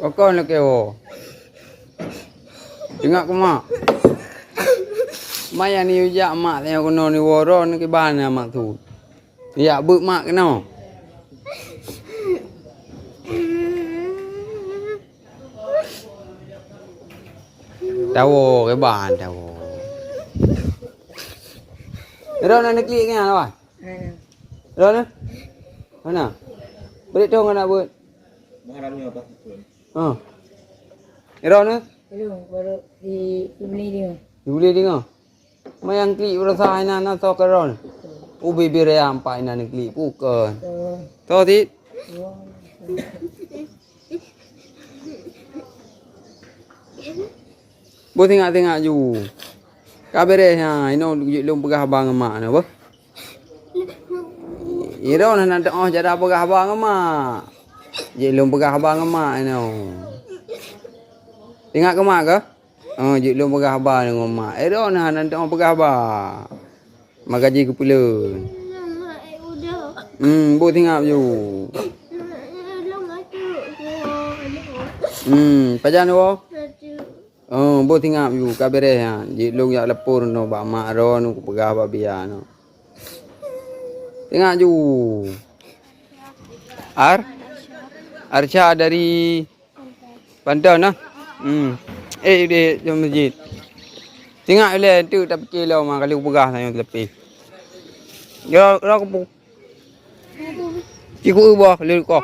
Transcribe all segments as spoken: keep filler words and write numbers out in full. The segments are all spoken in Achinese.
Pakon lakée woe? Ingat keu mak. Maya neujak mak tanyoe keunoe neuwoe droeneuh kiban na maksud. Jak beuet mak keunoe. Tawoe kiban tawoe. Droeneuh neuklik nyan, wah. Droeneuh? Mana? Beurit toh ngon nak beuet. Mahramnya apa? Ha. Droeneuh? Belum, baru di, dibeli dia. Dibeli dia. Mayang klik berusaha ina na so keron. Ubi bira ampai ina klik bukan. Tuh. Tuh, Tit. Wah. Boh tengok-tengok ju. Ka beres ha, inoe jeuet lôn peugah haba ngon mak nyoe boh. Inoe na teuoh cara peugah haba ngon mak. Jeuet lôn peugah haba ngon mak inoe. Tengok keu mak kah? Oh, jeuet lôn peugah haba ngon mak. Eh, droeneuh hana teupeugah haba. Maka jih keupeulon. Hmm, boh tingap ju. Hmm, pajan woe? Oh, boh tingap ju, ka beureh nyan. Jeuet lôn jak lapor nyoe bak mak droeneuh, kupeugah bak Bia nyoe. Tingap ju. Ar? Arsya dari Panton nah. Hmm. Eh, deh, jom masjid. Tingap ilèe tu, tapi kilo mah kali peugah saya tapi. Yo, yo, aku pu-, cikgu ubah leuko.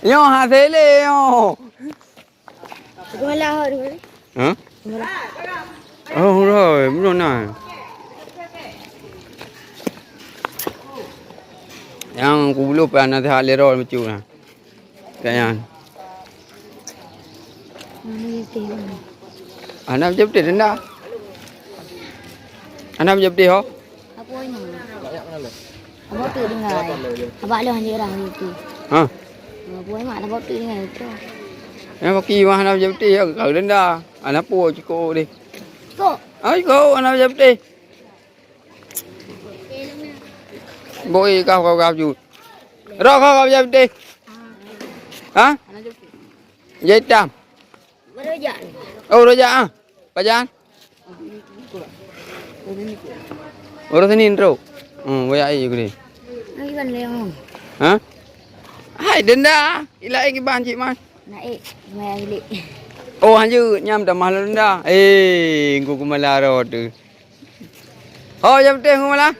Nyoe hasil nyoe. Geumeula ho deungon. Ha? Geumeula. Oh, uroe, belum na. Nyang kubloe pih hana sihat lé droe bacut na. Kayang. Mana dia teh? Hana beujeubeutéh denda. Hana beujeubeutéh ho. Apa ini? Abang tu dengar. Abang lu hanya orang itu. Ha. Apa emak abang tu dengar itu? Yang pakai mah hana beujeubeutéh ya, kau denda. Hana po ciko deh. Ciko. Ah, ciko hana beujeubeutéh. Boi kau, kau, kau jut. Roh kau, kau beujeubeutéh. Ha? Jai tam. Baru jak. Oh, rojak ah. Pajan? Urus ni intro. Hmm, boyak air gede. Lagi kan lewat. Ha? Hai denda. Ilai kiban cik man. Naik, maya hilik. Oh, hanjeuet nyam tamah lôn denda. Eh, engku keumala roh tu. Ho, nyam teh keumala.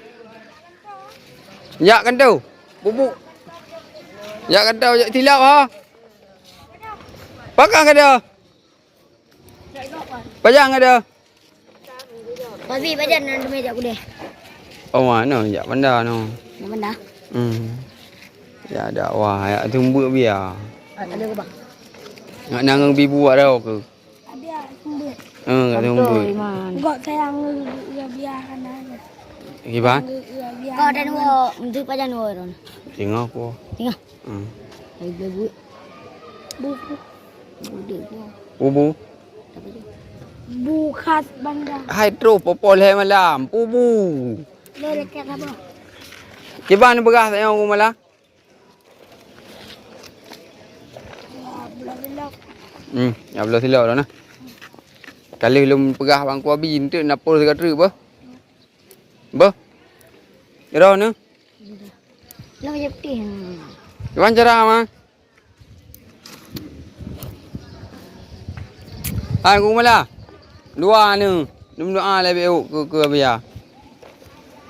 Jak kantô. Bubuk. Jak kantô, jak tilap ha. Pakang kada. Pajan ada? Papi, pajan na teumé jak kudeh. Oh, mana jak banda no. Jak banda? Hmm. Ya dakwah, ya tumbuk biar. Ada ke bang? Nak nanggung bibu ada ke? Ada tumbuk. Eh, ada tumbuk. Iman. Gok sayang ya biar hana. Gimana? Kau dan wo, untuk pajan wo ron. Tengok ko. Tengok. Hmm. Hai buat. Buku. Ubu. Bu khas banda. Hai troh popol hai malam. Ubu. Lele kat apa? Kiban beurah tanyong ku malam. Ya, belah-belah. Hmm, ya belah silap dah nah. Kali lom peugah bang ku abi enteuk na pol siga treuk bah. Bah. Ira na. Lom je putih. Kiban cara mah. Hai, Guru Mala. Dua ni. Dum doa lé beu keu, keu Abia.